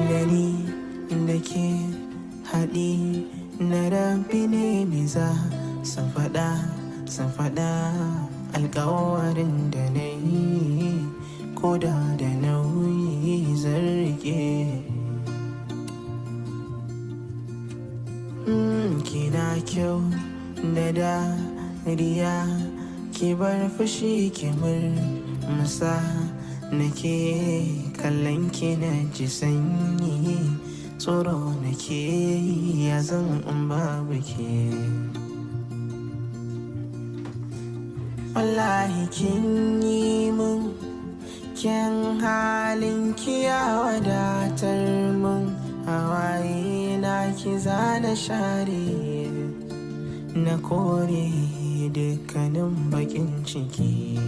Da ni da ke haɗi na rabi ne me za san faɗa, san faɗa alƙawarin da na yi ko da da nauyi zan riƙe. Kina kyau da dariya, ki bar fushi ki murmusa, nake kallon ki na ji sanyi, tsoro nake ya zan in babu ke. Wallahi kin yi mun kyan halin ki ya wadatar mun, hawaye na ki zana share, na kore dukkanin bakin ciki.